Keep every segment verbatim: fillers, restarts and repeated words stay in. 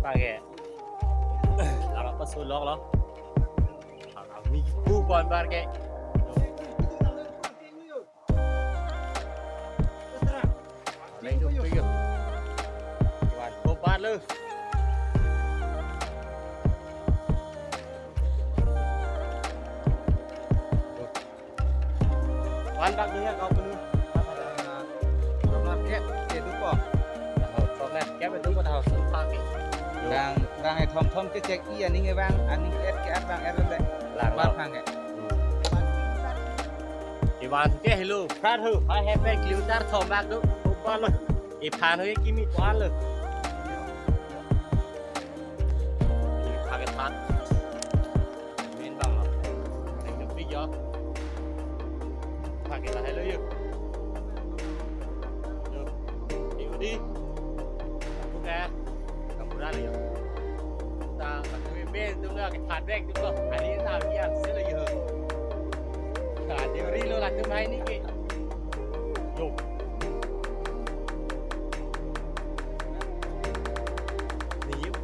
Oke. Larap pasulok lo. Kami ku kon bar ke. Wan ko bar lo. Wan bak dia kau penu. Problem kep ke dupo. Tahu problem kep itu ko tahu sempat ke. Bang bang e thom thom ke cek i aning e bang aning et ke at bang et le. Lang Bar lang. Phang ke. Iwan ke hello. Prat hu. Hai hepe kilometer thom bak du. Upar lo. Iphan hu kimi kuan lo. Iphang ke phat. Min bang lo. Neng depik yo. Pakai lah hello yuk. Yuk. Yuk di. Buka. Kamu berani yuk. Ta batu bebe tu lah ke padek tu lo. Hari ini tahu ya selo yuk. Ka delivery lo lah tu main ni ke. Yuk. Ni yuk.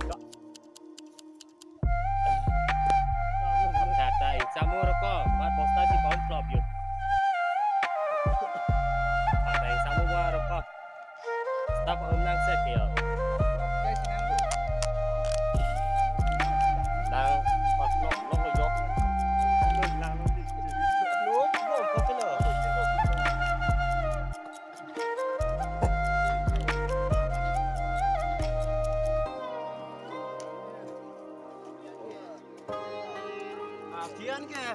Kata ingsamu roko, mat bosta si pahom plop yuk. Kata ingsamu wa roko. Stop pahom nang sek yo. Nang pas plop lo lo yok. Lo lo lo lo lo. Apian ke?